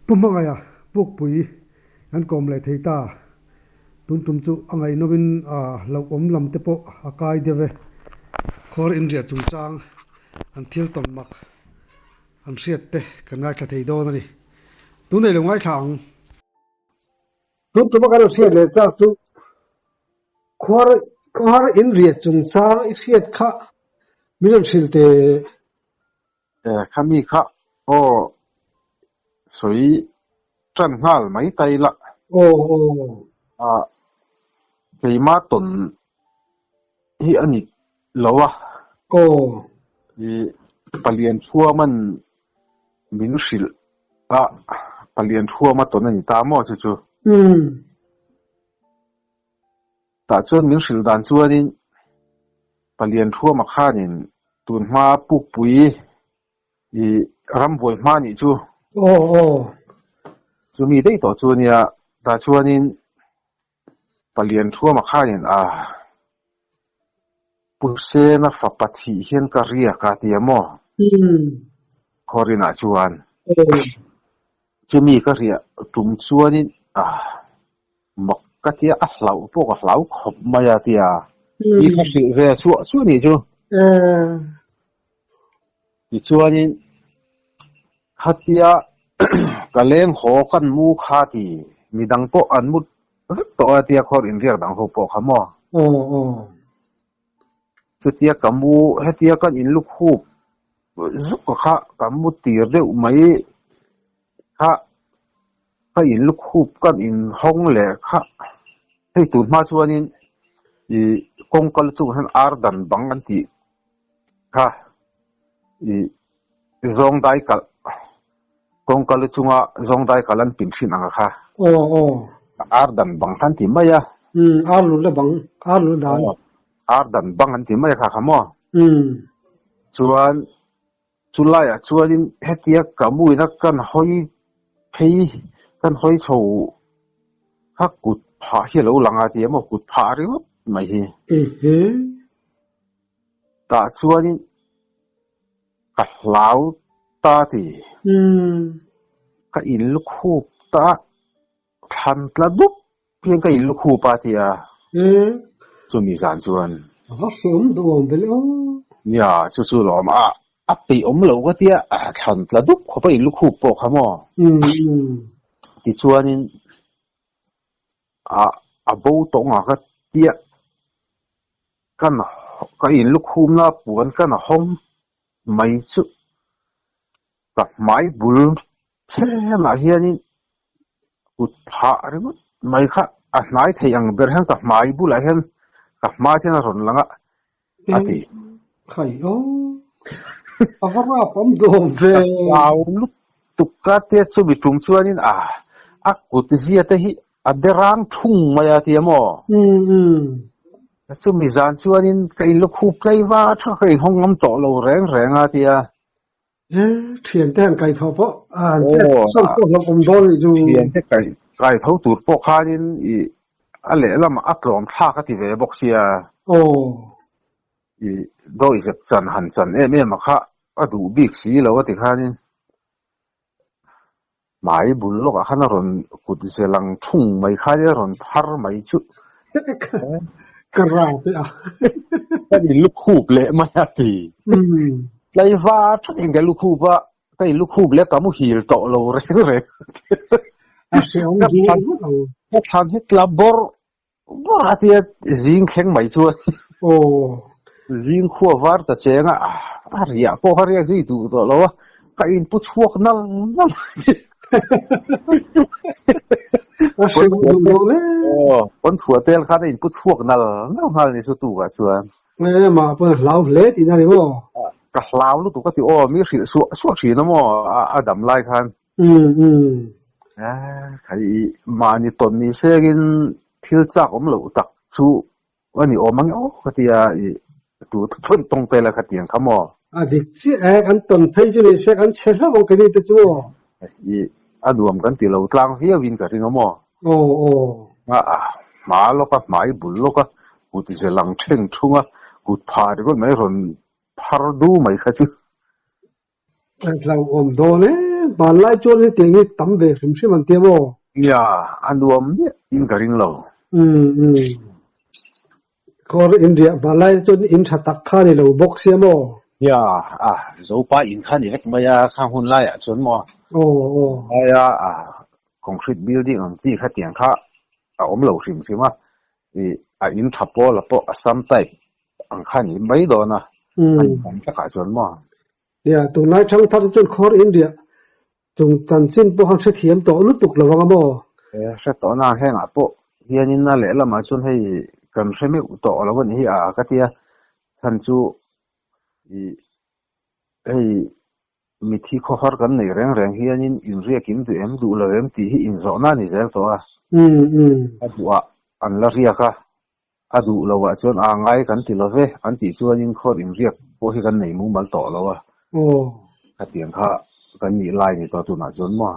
Pu Hmangaia Pukpui kan kawm leh thei ta. Tun tum chu a ngaihnawmin a hlauhawm lam te pawh a kai deuh e. Khuar inriah chungchang an thil tawn mak an hriat te kan ngaithla thei dawn a ni. Tunei lo ngaithla ang. Tun tuma kan rawn hriat leh chak chu khuar khuar inriah chungchang i hriat kha min rawn hrilh teh. Khami kha aw sawi tan nghal mai ta ila. Aw aw. Ah keima tawn hi a ni lo a. Aw. I Palian Thuaman min hrilh a, Palian Thuama tawn a ni ta maw chu chu. Umm. Tah chuan min hrilh dan chuanin Palian Thuama khanin tun hma Pukpui i rambuai hma nih chu. Aw aw. Chumi daih tawh chu ania. Tah chuanin Palian Thuama khanin a Pu Sena fapa thih hian ka riak a ti a maw? Umm. Khawrinah chuan. Aw. Chumi ka riah tum chuanin a mak ka tia a hlauh pawh ka hlau khawp mai a tia mi kha hrilh ve suah suah nih chu. Tichuanin khatia ka leng haw kan mu kha ti midang pawh an mut vek tawh a tia khawr inriak dang ho pawh kha maw. Chutia ka mu hetia kan inlukhup zuk a kha ka mu tir deuh mai kha ka inlukhup kan inhawng leh kha hei tun hma chuanin ih kawngka lu chungah hian ar dan bang an tih kha ih zawng dai kalh kawngka lu chunga zawng dai kalh an pin thin ang a kha ar dan bang kha an ti mai a. Ar lu la bang ar lu dan. Ar dan bang an ti mai a kha kha maw? Chuan chu laiah chuanin hetia ka muina kan hawi phei kan hawi chho kha kut phah hi a lo lang a ti a maw kut phah ringawt mai hi. Tah chuanin ka hlau ta ti. Ka inlukhup ta a thlan tla dup Piang ka in lukhup a tia chumi zan chuan. A va hreawm duh awm ve le aw. Nia chu chu lawm a a peih awm lo ka tia a thlan tla dup khawp a in lukhup pawh kha maw. Tichuanin a a bo tawng a ka tia kan ka in lukhumna puan kan hawng mai chu ka hmai bul chhemah hianin kut phah ringawt mai kha a hnai thei ang ber hian ka hmai bulah hian ka hma hian a rawn lang a a ti. Khai aw a va rap awm dawm ve. Ka hlau lutuk ka tia chumi tum chuanin a a kut zia te hi a derang thung mai a tia maw. Chumi zan chuanin ka inlukhup tlai va tha ka inhawng ngam tawh lo reng reng a tia. He thiante han kai tho pawh a han chet sawn pawh hlauh awm dawn anih chu. Thiante kai kai tho tur pawh khanin i a lehlamah a tlawm thlak a ti ve bawk sia. Aw. I dawihzep chan han chan em em a kha a duh bik si lo a ti khanin hmai bul lawkah khan a rawn kut ze lang thung mai khanin a rawn phar mai chu. Ka rap e a. Ka in lukhup leh mai a ti. Tlaiva thakin ka lukhup a, ka in lukhup leh ka muhil tawh lo reng reng. A hreawm duh ngawt ang. Ka thlan hi tla bawrh bawrh a tia zing thleng mai chuan. Zing khua var ta cheng a, a riah pawh kha riak zui duh tawh lo a, ka in pu chhuak nal nal. A hreawm duh lo le. Pawn thuah tel khan a in pu chhuak nal nal nghal ni chu tukah chuan. Nge mah pawn a hlau hle tihna ni maw? Ka hlau lutuk a ti aw, mi hrilh suah suah thin a maw a dam lai khan. Umm umm. Khai mahni tawn ni sengin thil chak awm loh tak chu a ni awm ang aw ka ti a, i tu phun tawng pela kha tiang kha maw? A dik chiah e, kan tawn phei chu ni se kan chhe hlauh ang keini te chu aw. I a nuam kan ti lo tlang viau in ka ring a maw? Aw aw. A hma lawk a, hmai bul lawk a, kut ze lang theng thung a, kut phah ringawt mai rawn phar du mai kha chu. Hlauhawm dawn em Hmanlai chuan hetiang hi tam ve hrim hrim an tia maw? Nia, a nuam miah in ka ring lo. Umm umm. Khawr in riah hmanlai chuan in tha tak kha ni lo bawk sia maw? Nia, a Zopa in kha ni vek mai a, khang hun laiah chuan maw? Aw aw. Aia a concrete building ang chi khatiang kha a awm lo hrim hrim a, ih a in tha pawl a pawh Assam type ang kha ni mai dawn a, a in tam takah chuan maw? Nia, tunlai thangthar te chuan khawr in riah chung chanchin pawh han hrethiam tawh lutuk lo ang a maw? E, hre tawh na hengah pawh hianin a lehlamah chuan hei kan hre meuh tawh lo a nih hi a ka tia, chhan chu ih hei mithi khawhar kan nei reng reng hianin inriak in duh em duh lo em tih hi inzawhna a ni zel tawh a. A duhah an la riak a, A duh lo ah chuan aa ngai kan ti lo ve, an tih chuanin khawr inriak pawh hi kan nei mumal tawh lo a. Khatiang kha kan nih lai ni tawh tunah chuan maw?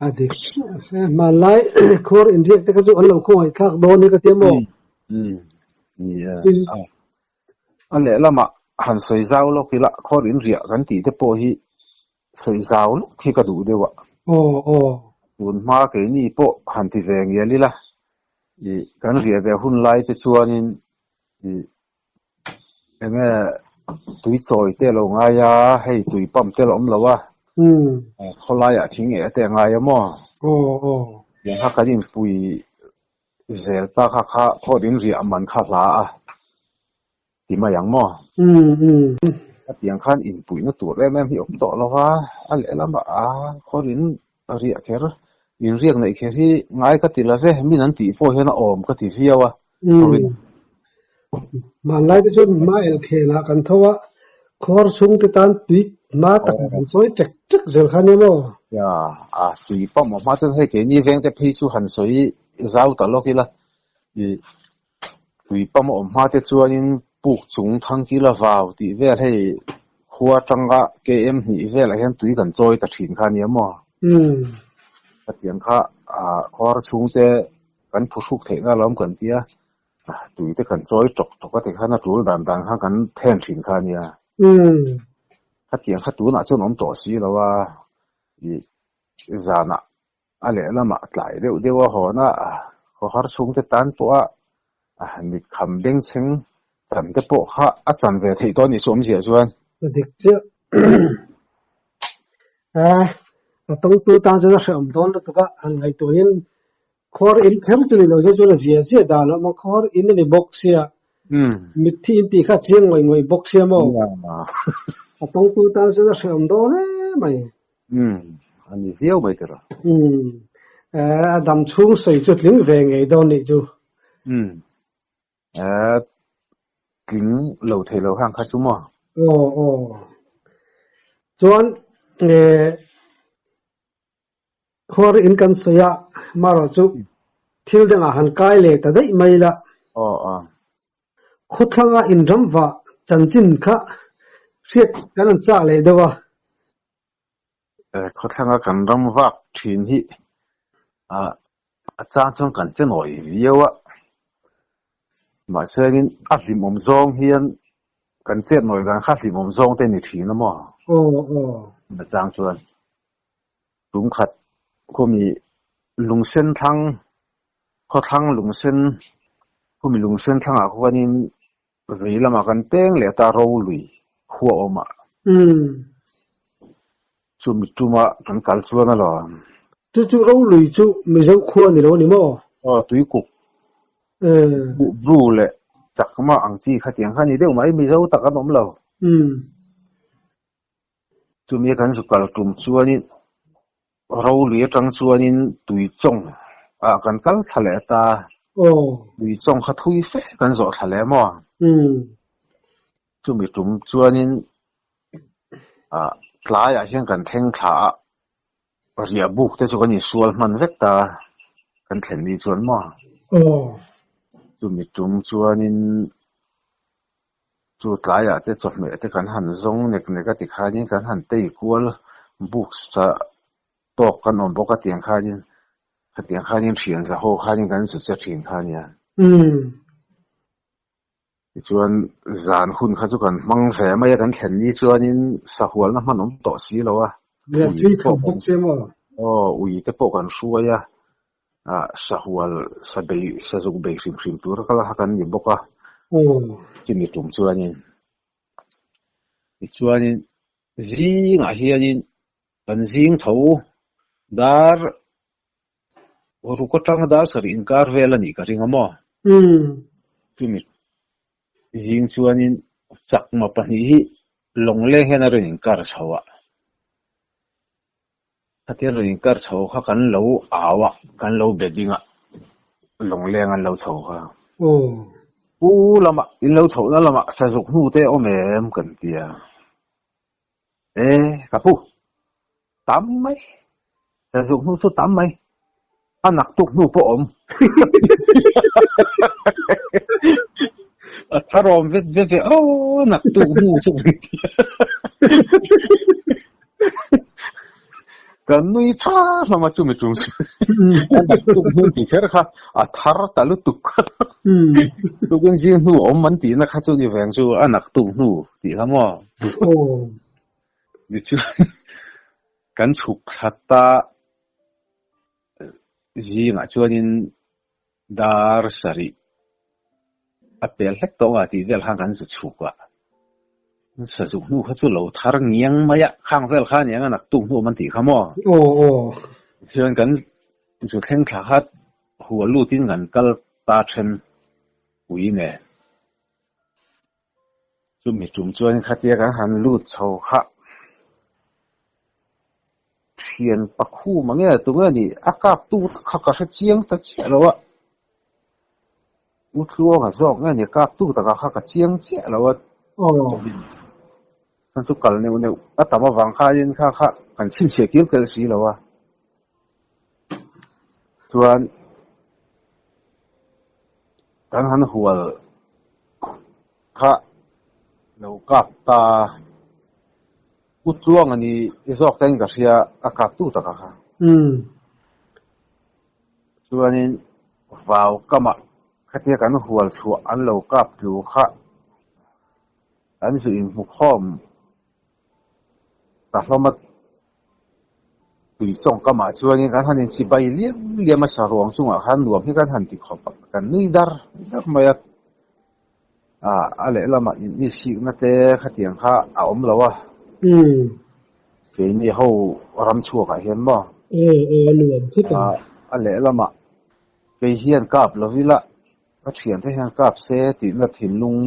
A dik chiah hle. Hmanlai khawr inriak te kha chu an lo khawngaih thlak dawn hi ka tia maw? Umm ni e. A lehlamah han sawi zau lawk ila khawr inriah kan tih te pawh hi sawi zau lawk hi ka duh deuh a. Aw aw. Tun hma keini pawh han ti ve ngial ila Ih kan riah ve hun lai te chuanin ih eng nge tui chawi te a lo ngai a, hei tui pump te a lo awm lo a, khawlaiah thing eh te a ngai a maw? Tiang kha kan inpui zel ta kha kha thawt in riah man kha hla a ti mai ang maw? Hetiang khan inpuihna tur em em hi awm tawh lo va, a lehlamah a khawr in riah kher, inriak neih kher hi ngai ka ti la ve, min an tih pawh hian a awm ka ti viau a. Hmanlai te chuan hma elkhelah kan tho a, khawr chhungte tan tui hma takah kan sawi ṭek ṭek zel kha nia maw? Nia, a tui pawh hma chuan hei keini vengte phei chu han sawi zau ta lawk ila, ih Tui pam a awm hma te chuanin puk chung thangkila vau tih vel hei khua atanga KM hnih velah hian tui kan chawi ta thin kha ania maw? Khatiang kha khawhar chhungte kan phuhruk theihna alawm kan tia, tui te kan chawi tawk tawk a tikhan a tul dan dan kha kan then thin kha ania. Khatiang kha tunah chuan awm tawh si lo a, ih zanah A lehlamah tlai deuh deuh a hawn a, khawhar chhungte tan pawha mit kham bengchheng chan te pawh kha a chan ve theih tawh a nih chu awmzia chuan. A dik chiah. A tawngtu tan chuan a hrehawm dawn lutuk a, han ngaihtuahin khuar in kher chu ni lo se chuan a zia zia dan a awm a, khuar in a ni bawk sia, mitthi in tih kha a chiang ngawih ngawih bawk sia maw? A tawngtu tan chuan a hrehawm dawn em mai. Umm, a ni viau mai tiraw. Umm, a dam chhung sawi chu tling ve ngei dawn nih chu. Umm, tling lo thei lo hang kha chu maw? Aw, aw. Chuan, khuar in kan sawi a, marawh chu thil dangah han kai leh ta daih mai la. Aw, aw. Khawthlanga inramvah chanchin kha hriat kan han chak leh deuh a. Khawthlanga kan ram vak thin hi a chang chuan kan che nawi viau a, mahse in a hlimawm zawng hian kan chet nawi dan kha hlimawm zawng te a ni thin a maw? A chang chuan tumkhat khumi lungsen thlang khawthlang lungsen khumi lungsen thlangah khuanin Vei lamah kan peng leh ta Rolui khua awmah. Chumi tuma kan kal chuan alawm. Chu chu Rolui chu Mizo khua ni lo a ni maw? Aw, Tuikuk. Bru leh Chakma ang chi khatiang kha ni deuh mai, Mizo tak an awm lo. Chumi kan zu kal tum chuanin Rolui atang chuanin Tuichawng ah kan kal thla leh ta. Tuichawng kha thui fe kan zawh thla leh maw? Chumi tum chuanin ah tlaiah hian kan thleng thla a, riah buk te chu kan insual hman vek ta kan thlen ni chuan maw? Chumi tum chuanin Chu tlaiah te chawhmeh te kan han zawng nek nek a tikhanin kan han tei kual books cha tawk kan awm bawk a tiang khanin khatiang khanin thian za ho khanin kan zu che thin kha nia. Tichuan zan hun kha chu kan hmang ve mai a kan thlen ni chuanin sahualna hman awm tawh si lo a. Ui te pawh kan aw ui te pawh kan hruai a, ah sahual sa bei sazuk bei hrim hrim tura kal kha kan ni bawk a, chumi tum chuanin tichuanin zingah hianin kan zing tho dar ruk atanga dar sarih inkar vel a nih ka ring a maw? Chumi zing chuanin chakma pahnih hi lawngleng hian a rawn inkar chho a, khatia rawn inkar chho kha kan lo au a, kan lo be ding a, lawngleng an lo chho kha. Pu lamah in lo chhohna lamah sazuk hnu te a awm em kan ti a. E ka pu, tam mai, sazuk hnu chu tam mai, a naktuk hnu pawh awm. A tharawm vet vet ve aw naktuk hnu chu kan ti a. Kan nui tha hlawm a chumi tum chu. A naktuk hnu tih kher kha a thar ta lutuk. Tukin zing hnu awm an tihna kha chu ni veng chu a naktuk hnu tih kha maw? Tichuan kan chhuk thla ta zingah chuanin dar sarih a pel hlek tawh a tih vel khan kan zu chhuk a. Sazuk hnu kha chu lo thar ngiang mai a, khang vel kha aniang a naktuk hnu awm an tih kha maw? Tichuan kan zu thleng thla kha hual lutin kan kal ta then pui nen. Chumi tum chuan khatia kan han lut chho kha thian pakhum ang nge tunge ni a kap tu kha ka hre chiang ta chiah lo a, U Tluanga zawk nge ni kap tu takah kha ka chiang chiah lo a, chuan chu kal neuh neuh a tam avang khanin kha kha kan chhinchhiah kil tel si lo a, chuan kan han hual kha lo kap ta U Tluang a ni zawk te in ka hria a kap tu taka kha. Chuanin vau kamah khatia kan hual chhuah an lo kap tlu kha an zu inhmu khawm ta hlawm a. Tui chawng kamah chuanin kan han inchibai liam liam a saruang chungah khan nuam hi kan han ti khawp a, kan nui dar dar mai a. Ah, a lehlamah inihsikna te khatiang kha a awm lo a. Keini ho ram chhuakah hian maw? Aw, aw, a nuam khawp ang. Ah, a lehlamah kei hian kap lo ila, ka thiante hian kap se tihna thinlung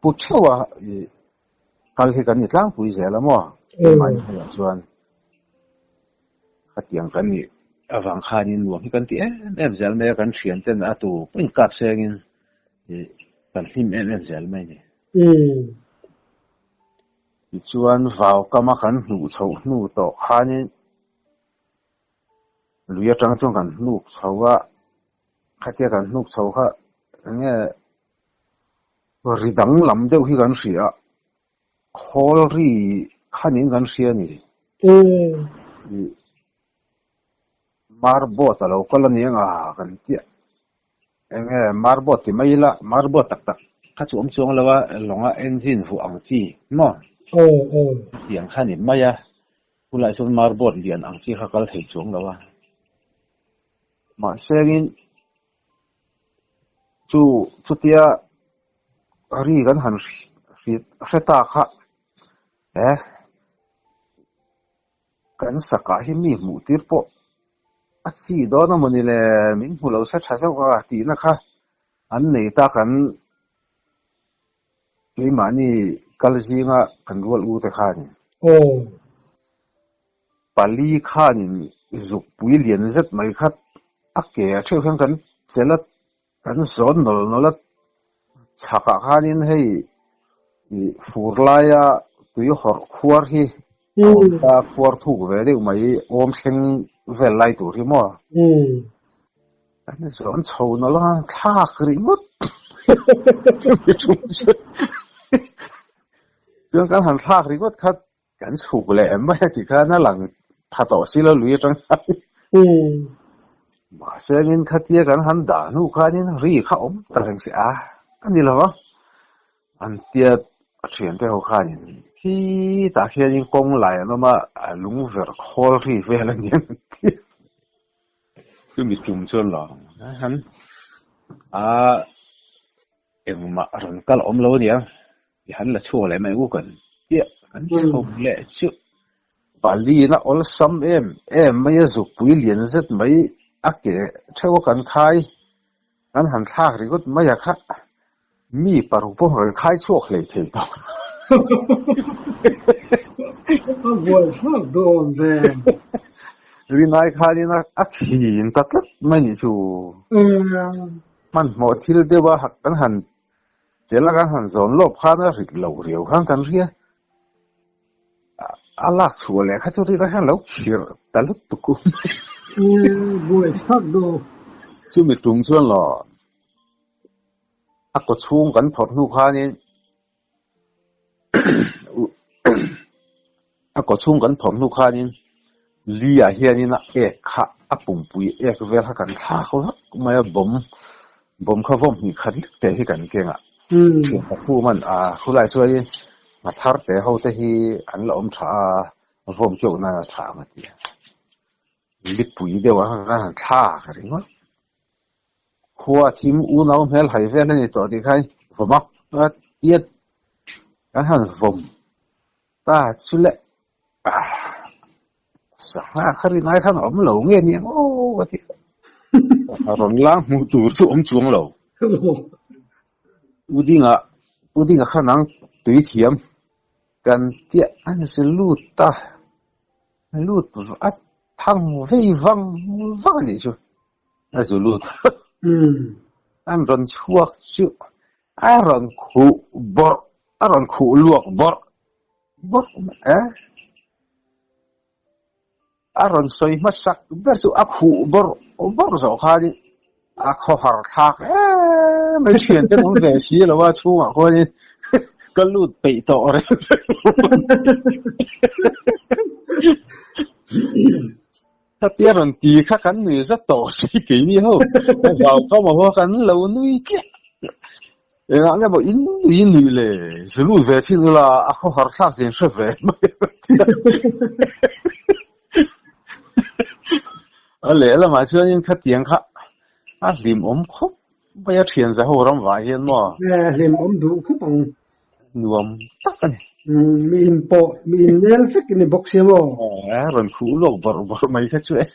pu theuh a ih kal hi kan ni tlangpui zel a maw? Keimahni hmunah chuan khatiang kan nih avang khanin nuam hi kan ti em em zel mai a, kan thian ten a tu pawhin kap sengin ih kan hlim em em zel mai a ni. Tichuan vau kama kan hnuh chhoh hnu tawh khanin lui atang chuan kan hnuk chho a, khatia kan hnuk chho kha eng nge Ri danglam deuh hi kan hria a, khawl ri khanin kan hria a ni. Ih, marbot a lo kal a nia nga kan tia. Eng nge marbot ti mai ila, marbot tak tak kha chu awm chuang lo a, lawnga engine vuah ang chi maw? Tiang kha ni mai a, chulai chuan marbot lian ang chi kha kal thei chuang lo a. Mahsengin Chu chutia ri kan han hre ta kha he kan sakah hi mi hmuh tir pawh a chi dawn a mawni le min hmu lo se tha zawk a tihna kha an nei ta kan keimahni kal zinga kan rual u te khan. Pali khanin zukpui lian zet mai kha a ke a theuh hian kan chelh a, kan zawn nawlh nawlh a, chhakah khanin hei ih fur laia tui hawrh khuar hi a awm ta, khuar thuk ve deuh mai awm thleng vel lai tur hi maw? Kan zawn chho nawlh a, thlak rih ngawt chuan kan han thlak rih ngawt kha Kan chhuk leh em mai a ti khan a lang tha tawh si lo lui atang khan. Mahse angin khatia kan han dah hnu khanin ri kha awm ta reng si a, a ni lo va. An tia a thiante ho khanin khi Khi tah khianin kawng lai an awm a, a lung verh khawl ri vel a ni ang tih chumi tum chuan lo han a engmah rawn kal awm lo a nia, i han la chhuak leh mai u kan chiah kan chho leh chu palina awlsam em em mai a zukpui lian zet mai a ke theuh a kan khai Kan han thlak ringawt mai a kha, mi paruk pawh kan khai chhuak hlei thei tawh. A buai thlak dawn ve. Rinai khanin a khin ta tlat mai nih chu. Hmanhmawh thil deuh a kan han chelh a kan han zawn lawp khan a rit lo riau khan kan hria. A lak chhuah leh kha chu rinai khan lo khirh ta lutuk mai. Buai thlak dawn. Chumi tum chuan lo a kaw chhung kan phawrh hnu khanin a kaw chhung kan phawrh hnu khanin li ah hianin a ek kha a pumpui ek vel kha kan thlak vak mai a bawm bawm kha vawm hnih khat lek te hi kan keng a thian pathum an a khulai chuanin hma thar te ho te hi an la awm tha a vawm keuh nan a tha ang a ti a. Lipui deuh ah khan kan han thlak ringawt. Khua thim unau hmel hai vel a ni tawh tih khan vawm a, tiat kan han vawm ta chu le sangha kha rinai khan a awm lo nge ni ang aw a ti a. Rawn lang hmuh tur chu awm chuang lo. U Dinga, U Dinga khan ang tui thiam kan tiah a ni si lut ta. Lut a thang vei vang vang a nih chu a zu lut an rawn chhuak chu a rawn khuh bawrh a rawn khuh luak bawrh bawrh mai a a rawn sawi hmasak ber chu a khuh bawrh bawrh zawh khanin a khawhar thlak em mai thian te awm ve si lo a chhungah khuanin ka lut peih tawh reng Khatia rawn ti kha kan nui zat tawh si keini ho ka vau kha maw haw kan lo nui tliah engah nge maw in nui nui le zu lut ve chin ula a khawhar thlak zin hre ve mai A lehlamah chuanin khatiang kha a hlimawm khawp mai a thian za ho ram vah hian maw? E, hlimawm duh khawp ang. Nuam tak a ni. Mi in pawh, mi in nel vek i ni bawk sia maw? E, rawn khuh lawk bawrh bawrh mai kha chu e.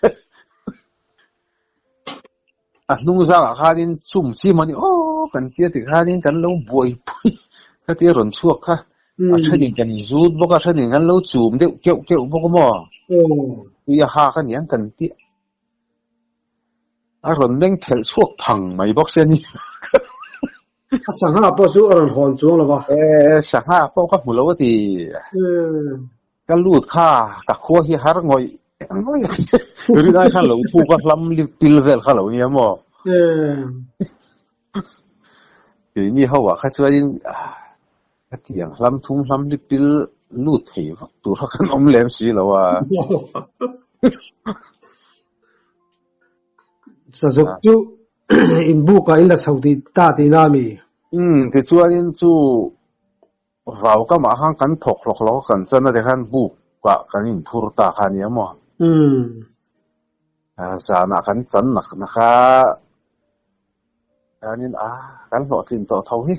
A hnung zangah khanin chum chi maw ni aw kan tia ti khanin kan lo buaipui khatia rawn chhuak kha a thenin kan zut bawk a, a thenin kan lo chum deuh keuh keuh bawk a maw? Tui a hak a niang kan tia. A rawn meng phelh chhuak phang mai bawk sia ni. A sangha pawh chu a rawn hawn chuang lo va. E, sangha pawh ka hmu lo a ti. Ka lut kha ka khua hi har ngawih ngawih a ti. Rinai khan lo thuk a hlam pil vel kha lo nia maw? Keini ho ah kha chuanin hetiang hlam thum hlam li pil lut thei vak tur kha kan awm lem si lo a. Sazuk chu inbuk ah in la chho tih ta tihna a mi? Umm tichuanin chu Vau kamah khan kan thawk hlawk hlawk a, kan chan a ti khan buk ah kan inphur ta kha a nia maw? Zanah kan chan nak nak a, chuanin a kan hlawhtlin tawh tho hi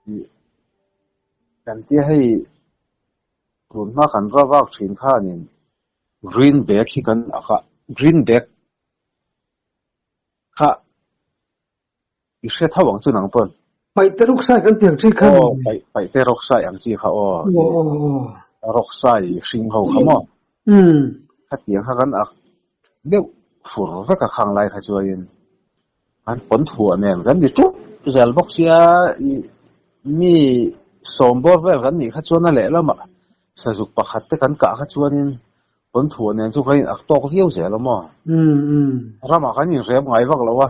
tih kan tia hei tun hma kan ra vak thin khanin green bag hi kan ak a, green bag kha I hre tho ang chu nang pawn. Paihte rawksai kan ti ang chi kha. Aw, paihte rawksai ang chi kha aw. Aw, aw, aw. Rawksai hring ho kha maw? Umm. Khatiang kha kan ak deuh fur vek a khang lai kha chuanin an pawn thuah nen kan ni ṭup zel bawk sia i mi sawm bawr vel kan nih kha chuan a lehlamah sazuk pakhat te kan kah kha chuanin pawn thuah nen chu kan in ak tawk viau zel a maw? Umm, umm. Ramah kan inrem ngai vak lo a.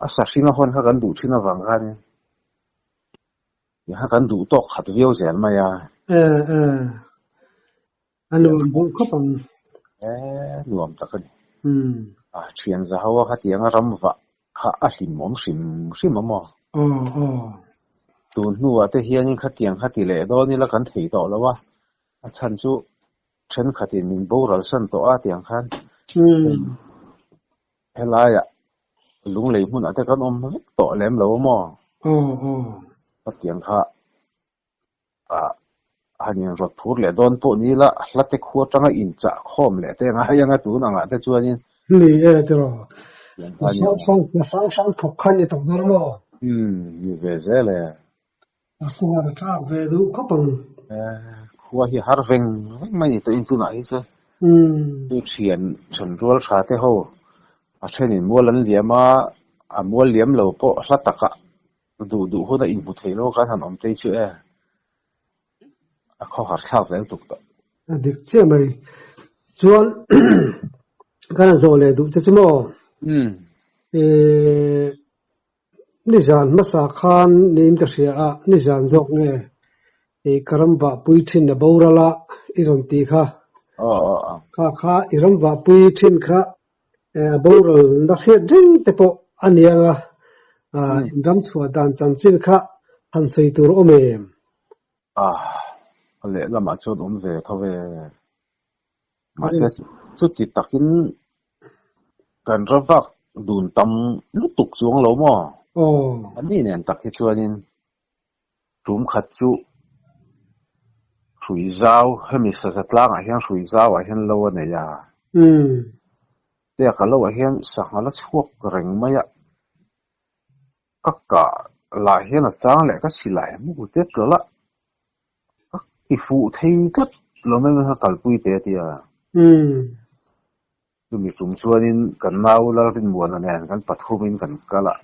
A sahring a hawn kha kan duh thin avang khanin kha kan duh tawk khat viau zel mai a. E e, a nuam duh khawp ang. E, nuam tak a ni. A thian za ho a khatiang a ram vah kha a hlimawm hrim hrim a maw? Aw aw. Tun hnuah te hianin khatiang kha ti leh dawn ila kan thei tawh lo a, a chhan chu thenkhatin min boral san tawh a tiang khan hei helaiah lunglei hmunah te kan awm vek tawh lem lo a maw? Khatiang kha ah han inrawt phur leh dawn pawh ni ila hla te khu atanga inchah khawm leh te ngai anga tun angah te chuanin Ni e tiraw? Hrang hrang hrang hrang thawk kha ni tawh dawn maw? Umm ni ve zel e. A khua a thlak ve duh khawp ang. Khua hi har veng veng mai ni tawhin tunah hi chuan chu thian then rual tha te ho a thenin mual an liam a, a mual liam lo pawh hla takah duh duh huna inhmu thei lo khan han awm tei chu e, a khawhar thlak vel tuk tawh. A dik chiah mai. Chuan kan han zawh leh duh che chu maw? Nizan hmasa khan niin ka hria a, nizan zawk nge i ka ram vahpui thin a boral a i rawn ti kha. Kha kha i ram vahpui thin kha a boral na hriat reng te pawh a ni ang a, in ram chhuah dan chanchin kha han sawi tur a awm em? A lehlamah chuan awm ve tho ve. Mahse chuti takin kan ra vak dun tam lutuk chuang lo maw? A ni nen tak hi chuanin tum khat chu hrui zau, hemi saza tlangah hian hrui zauah hian lo a nei a. Tia ka loah hian sangha la chhuak reng mai a. Ka kah lah hian a chang leh ka silai mu te tawlh a, ka ti fuh thei tlat lo mai mai kha kalpui te a ti a. Chumi tum chuanin kan nau Lalrinmuana nen kan pathumin kan kal a,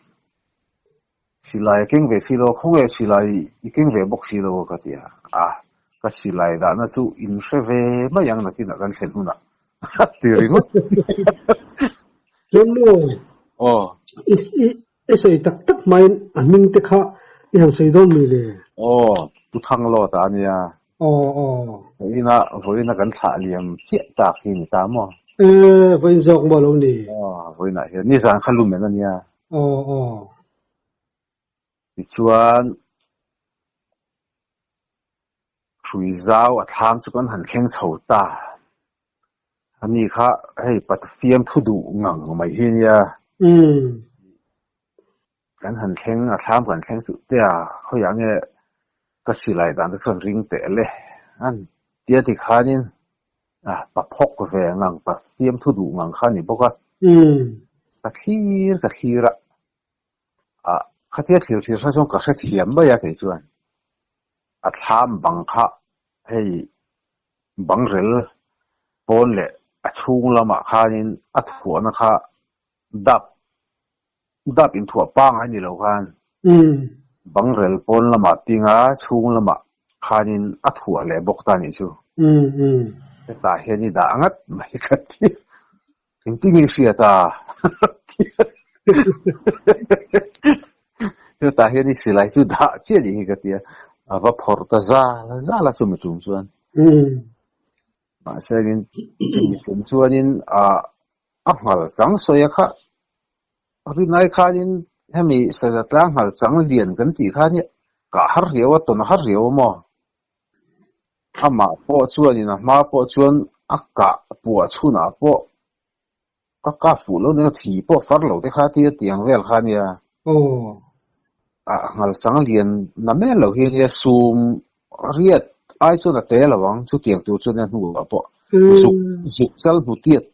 silai a keng ve si lo, khawnge silai i keng ve bawk si lo ka ti a, a ka silai dahna chu in hre ve mai ang nakinah kan thlen hunah a ti ringawt. Chuan maw? Aw. I sawi tak tak hmain a hming te kha i han sawi dawn mi le? Aw, Pu Thanglawta a nia. Aw, aw. Vawiina, vawiina kan thlah liam chiah tak hi ni ta maw? E, vawiin zawk maw lo ni? Aw, vawiinah hian nizan kha lumen a nia. Aw, aw. Tichuan, hrui zau a thlam chu kan han thleng chho ta. Ani kha hei Pathian thu duh ngang mai hi nia. Kan han thleng, a thlam kan thleng chu te a, khawiah nge ka silai dan te chuan ring teh le an tia ti khanin a pa phawk ve ngang, Pathian thu duh ngang kha a ni bawk a. Ka thlir ka thlir a, ah khatia thlir thlir kha chuan ka hrethiam mai a kei chuan a thlam bang kha hei bangrel pawn leh a chhung lamah khanin a thuahna kha dap dap inthuah pangai ni lo khan bangrel pawn lamah pinga chhung lamah khanin a thuah leh bawk ta nih chu. Hetah hian i dah ngat mai ka ti. Engtin nge i hriat a? Hetah hian i silai chu dah chiah nih hi ka ti a, a va phawrh ta zal zal a chumi tum chuan. Mahse in chumi tum chuanin ah a nghal chang sawi a kha rinai khanin hemi saza tlang nghal chang lian kan tih khan hi kah har riau a tawn har riau a maw? Amah pawh chuanin a hma pawh chuan a kah puah chhunah pawh ka kah fuh lo nia thi pawh far lo te kha tia tiang vel kha nia. A nghal chang lian na mel lo hi ania sum riat ai chuan a te lo ang chutiang tur chuan nia hnuah pawh zuk zuk chal hnu tiat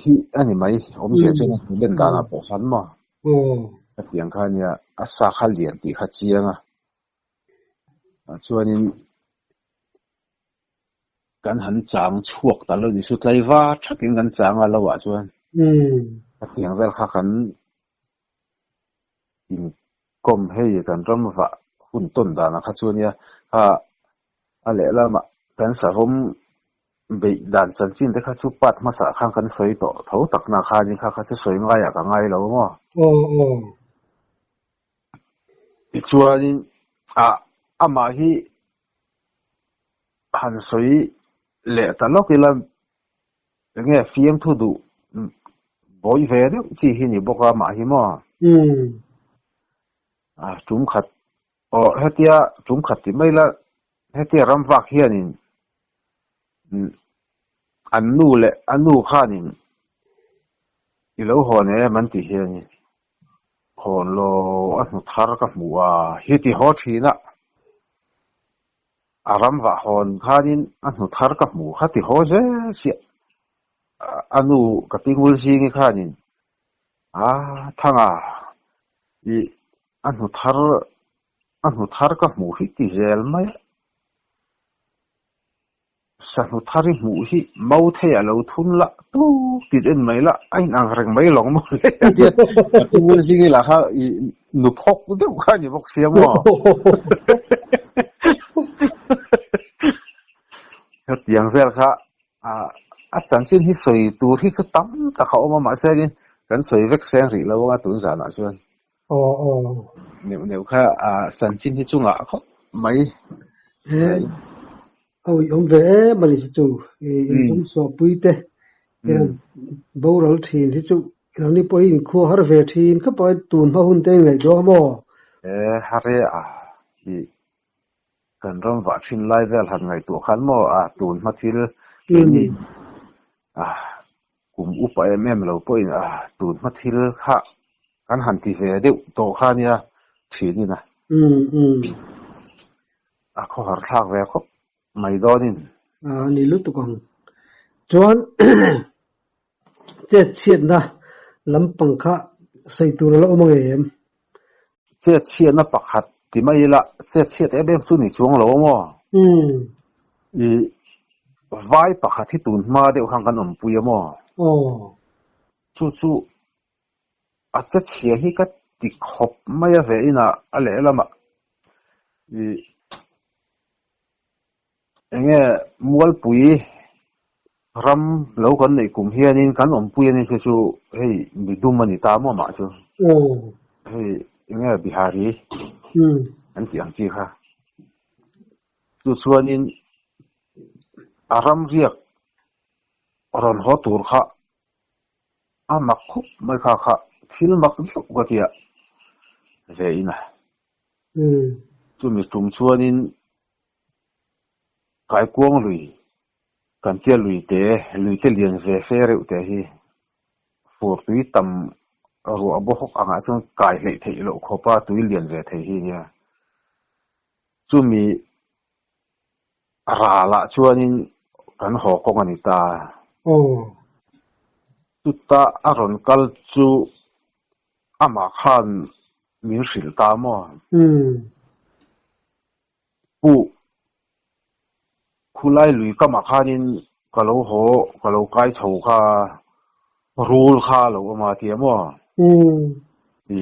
hi a ni mai awmzia chuan a hnu len danah pawh khan maw hetiang kha nia a sa kha lian tih kha chiang a. Chuanin kan han chang chhuak ta lo ni chu tlaiva thatin kan chang a lo ah chuan hetiang vel kha kan inkawm hei kan ram vah hun tawn danah kha chuan nia kha a lehlamah kan savawm beih dan chanchin te kha chu part hmasa khan kan sawi tawh tho takna khanin kha kha chu sawi ngaiah ka ngai lo maw. Tichuanin ah amah hi han sawi leh ta lawk ila enge fiamthu duh bawi ve deuh chi hi ni bawk a amah hi maw? A tum khat aw hetia tum khat ti mai la hetia ram vak hianin an nu leh a nu khanin i lo hawn em an tih hianin hawn lo a hnu thar ka hmu a hi ti haw thin a. A ram vah hawn khanin a hnu thar ka hmu kha ti haw zel chiah. A nu ka pi ngul zingi khanin a thanga i a hnu thar a hnu thar ka hmu hi ti zel mai a. Sahnu thar i hmuh hi mau thei a lo thun la tuk tit en mai la a in ang reng mai lawng maw le a tia ka pi ngul zingi lah kha i nu phawk deuh kha a ni bawk sia maw. Hetiang vel kha a chanchin hi sawi tur hi chu tam tak a awm a mahse in kan sawi vek seng rih lo anga tun zanah chuan. Aw aw. Neuh neuh kha a chanchin hi chu ngah khawp mai. He a uih awm ve em a ni chu chu i intum chhuah pui te i rawn boral thin hi chu nangni pawh hi inkhua har ve thin khawp a tun hma hun te in ngaihtuah a maw? He hare a i kan ram vah thin lai vel han ngaihtuah khan maw a tun hma thil keini a kum upa em em lo pawhin a tun hma thil kha kan han ti ve deuh tawh kha nia thinin a a khawhar thlak ve khawp mai dawnin. A ni lutuk ang. Chuan chet chhiatna lampang kha sawi tur a la awm ang em? Chet chhiatna pakhat ti mai ila, chet chhiat em em chu ni chuang lo maw? I vai pakhat hi tun hma deuh khan kan awmpui a maw? Chu chu a che chhia hi ka ti khawp mai a ve inah a lehlamah i Enge Mualpui ram lo kan neih kum hianin kan awmpui a ni chu chu hei mi dum a ni ta maw mah chu. Hei enge Bihari an tih ang chi kha. Chu chuanin a ram riak rawn haw tur kha a mak khup mai kha kha thil mak deuh ka tia ve in a. Chumi tum chuanin Kaikuang lui kan tia lui te, lui te lian ve fe reuh te hi fur tui tam ruah bawk angah chuan kai hleih theih loh khawpa tui lian ve thei hi nia. Chumi ralah chuanin kan haw kawng a ni ta. Chuta a rawn kal chu Amah khan min hrilh ta maw? Pu, khulai lui kamah khanin ka lo haw, ka lo kai chho kha, rul kha a lo awm a tia maw? I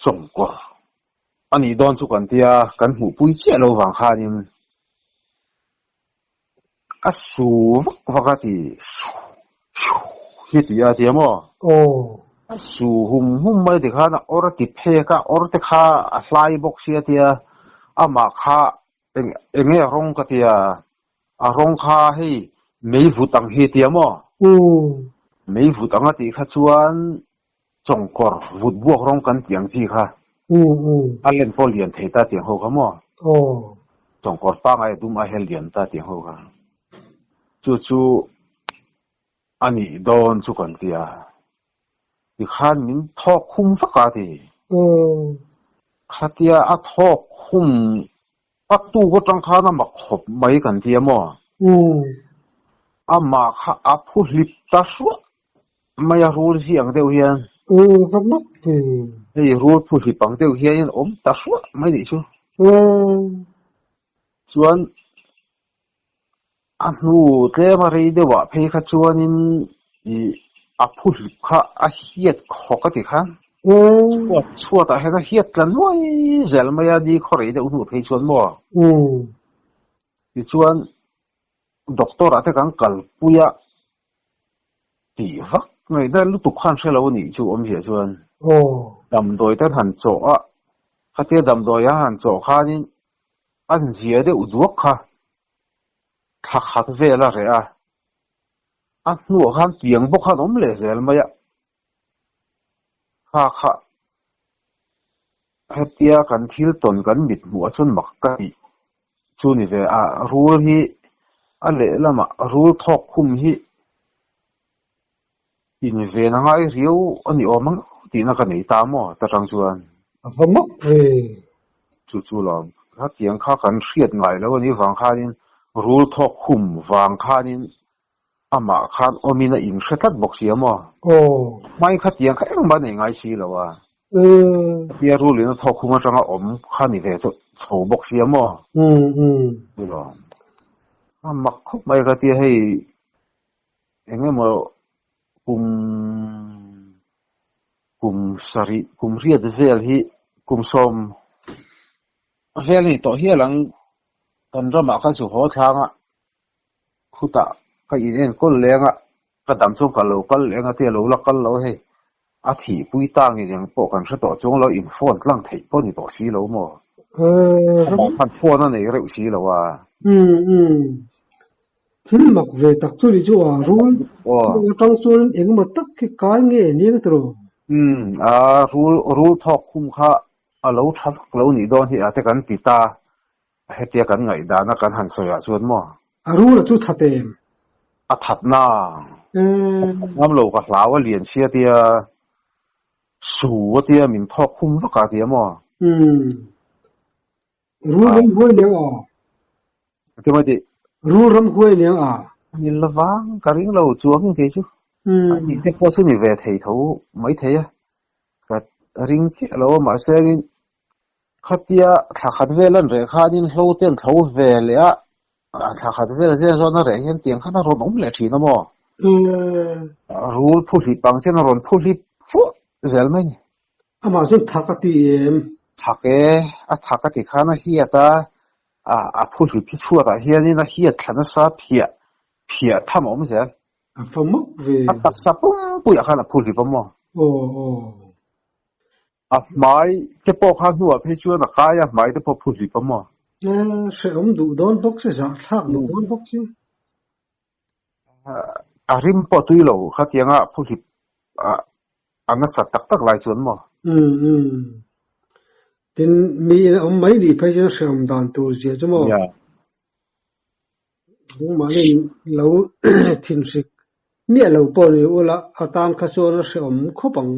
chawngkawr a nih dawn chu kan tia, kan hmuhpui chiah lo vang khanin A su vak vak a ti, su, su hi ti a tia maw? A su hum hum mai ti khan a awr a ti phek a, awr te kha a hlai bawk sia tia, amah kha eng eng nge rawng ka tia, a rawng kha hei mei vut ang hi tia maw? Mei vut ang a tih kha chuan chawngkawr vut buak rawng kan tih ang chi kha a len pawh lian thei ta tiang ho kha maw? Chawngkawr pangai a dum a hel lian ta tiang ho kha. Chu chu a nih dawn chu kan ti a, tikhan min thawk khum vak a ti. Khatia a thawk khum a tuk atang khan a mak khawp mai kan ti a maw? Amah kha a phu hlip ta hruah mai a rul zi ang deuh hian. Aw ka mak ve. Hei rul phu hlip ang deuh hian awm ta hruah mai nih chu. Chuan a hnu tlem a rei deuh ah phei kha chuanin ih a phu hlip kha a hiat khawk a ti khan. Chhuat chhuat ah hian a hiat tla nuai zel mai a ni khaw rei deuh hnu phei chuan maw. Tichuan doctor ah te kan kalpui a. Tih vak ngaihna lutuk khan hre lo a nih chu awmzia chuan damdawi te an han chawh a, khatia damdawi a han chawh khanin an zia deuh duak kha thla khat vel a reh a, a hnuah khan tiang bawk khan awm leh zel mai a, kha kha. Hetia kan thil tawn kan mit hmuh ah chuan mak ka tih chu ni ve a, rul hi a lehlamah rul thawk khum hi inven a ngai riau a ni awm ang tihna ka nei ta maw ta tang chuan. A va mak ve. Chu chu lawm, hetiang kha kan hriat ngai lo a nih vang khanin rul thawk khum vang khanin Amah khan awmin a inhre tlat bawk si a maw? Aw. Hmai kha tiang kha engmah nei ngai si lo a. Umm. Tia rulin a thawk khum atanga awm kha ni ve chu chho bawk si a maw? Umm umm. Chu a mak khawp mai ka tia hei eng emaw kum kum sarih kum riat vel hi kum sawm vel a ni tawh hial ang kan ramah khan chu haw thlang a. Khutah ka in enkawl leng a, ka dam chuan ka lo kal leng a tia lo la kal lo hei, a thihpui ta nge eng pawh kan hre tawh chuang lo in phone tlang theih pawh ni tawh si lo maw? Amah khan phone a nei reuh si lo a. Umm umm. Thil mak ve tak chu ni chu a, rul atang chuan engemaw tak khi kai nge nia ka ti ro. Umm a, rul rul thawk khum kha a lo tha vak lo nih dawn hi a te kan ti ta. Hetia kan ngaihdana kan han sawi ah chuan maw? A rul a chu that em? A that na. A that ngam lo ka hlau a lian sia tia su a tia min thawk khum vak a tia maw? Umm. Rul ram huai leng a. Ti mai tih? Rul ram huai leng a. Ni lovang ka ring lo chuang in kei chu. A tih te pawh chu ni ve thei tho mai thei a. Ka ring chiah lo a mahse in Khatia thla khat vel an reh khanin hlo te an thlo ve leh a, thla khat vel zel zawn a reh hian tiang khan a rawn awm leh thin a maw? Rul phu hlip ang chian a rawn phu hlip hruah zel mai ni. Amah chuan thak a ti em? Thak e, a thak a ti khan a hiat a, a phu hlip hi chhuatah hianin a hiat thla nasa phiah phiah tham a awm zel. A fa mawk ve. A taksa pumpuiah khan a phu hlip a maw? Aw aw. A hmai te pawh kha hnuah phei chuan a kai a, hmai te pawh phu hlip a maw? Hrehawm duh dawn bawk si, zahthlak duh dawn bawk si. A rim pawh tui lo khatianga phu hlip a nasat tak tak lai chuan maw? Umm umm. Tin, mi in a awm mai nih phei chuan hrehawm dan tur zia chu maw? Nangmahni lo thinhrik miah lo pawh ni ula a tan kha chuan a hrehawm khawp ang.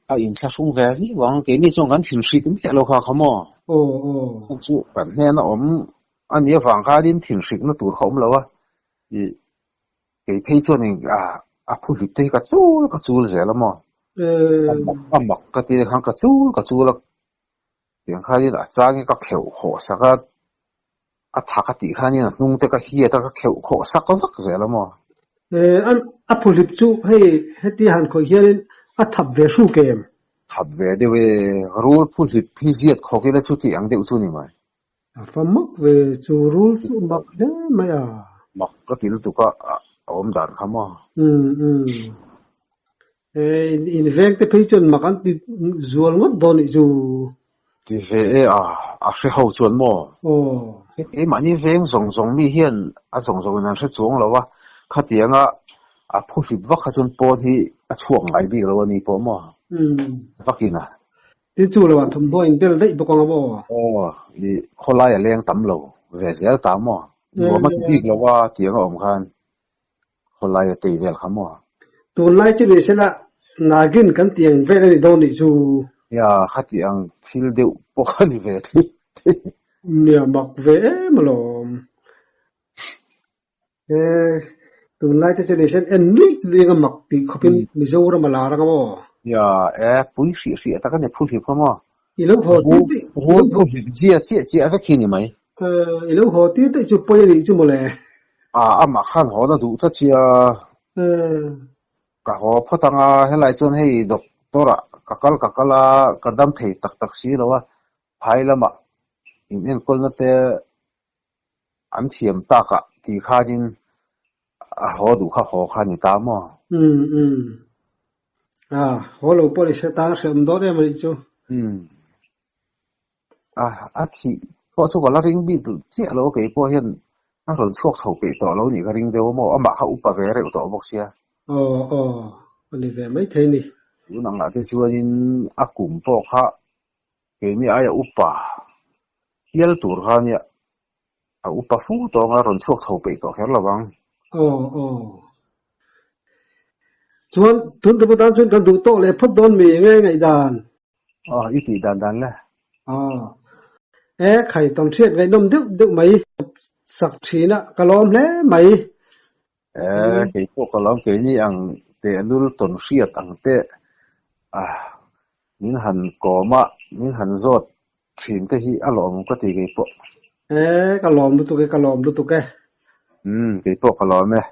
A inthlahrung ve viau ang, keini chuan kan thinhrik miah lo kha kha maw? Aw aw. Chu chu kan hnena awm a nih avang khanin thinhrikna tur kha awm lo a, ih kei phei chuan a phuhlip te hi ka chul ka chul zel a maw? A mak ka ti khan ka chul ka chul a, tiang khanin a changin ka kheuh khawh sak a. A tha ka tih khanin a hnung te ka hiat a, ka kheuh khawh sak vak zel a maw? A phuhlip chu hei heti han khawih hianin a thap ve hruk em? Thap ve deuh e, rul phuhlip hi ziat khawk ila chu tih ang deuh chu ni mai. A fa mak ve chu rul chu mak hle mai a. Mak ka ti lutuk a, a awm dan kha maw? Umm umm. In veng te phei chuan mak an ti zual ngawt dawn nih chu. Ti ve e a, a hre ho chuan maw? Aw. Keimahni veng zawng zawng mi hian a zawng zawng in an hre chuang lo a, khatianga a phu hlip vak kha chuan pawn hi a chhuak ngai bik lo a ni pawh maw? Umm. Vakin a. Tin chu lo ah thawmhnaw in bel daih bawk ang a maw? Aw, i khawlai a leng tam lo ve zel ta maw? Nuam a ti bik lo a tiang a awm khan. Khawlai a tei vel kha maw? Tunlai chu ni sela nagin kan ti ang vel a ni dawn nih chu. Nia, khati ang thil deuh pawh a ni ve thei. Nia, mak ve em alawm. E, tunlai te chu ni sen en luih luih anga mak tih khawpin Mizoram a lar anga maw? Nia, e, pui hrih hrih tak a ni phu hlip kha maw? I lo haw tir daih. Rul phu hlip zia chiah chiah vek hi ni mai. E, i lo haw tir daih chu pawi a nih chu mawle. A, amah khan haw na duh tlat sia. E. Ka haw phawt anga helai chuan hei doctor ah ka kal ka kal a, ka dam thei tak tak si lo a, phai lamah in enkawlna te An thiam tak ah ti khanin a haw duh kha haw kha ni ta maw? Umm umm. A, haw lo pawh ni se tan a hreawm dawn em a nih chu. Umm. A, a thih pawh chu ka la ring bik chiah lo a kei pawh hian a rawn chhuak chho peih tawh lo nih ka ring deuh a maw? Amah kha upa ve reuh tawh bawk sia. Aw aw, a ni ve maithei ni. Tun angah te chuanin a kum pawh kha. Keini aia upa hial tur kha nia a upa fu tawng a rawn chhuak chho peih tawh kher lo vang. Aw aw. Chuan tun tum atan chuan kan duh tawk leh phawt dawn mi nge ngaihdan? Aw i tih dan dan le. Aw. E khai tawn hriat ngaihnawm deuh deuh mai sak thin a ka lawm hle mai. E kei pawh ka lawm keini ang tehlul tawn hriat ang te a min han kawm a min han zawt thin te hi a lawm ka ti kei pawh. E ka lawm lutuk e ka lawm lutuk e. Umm kei pawh ka lawm e.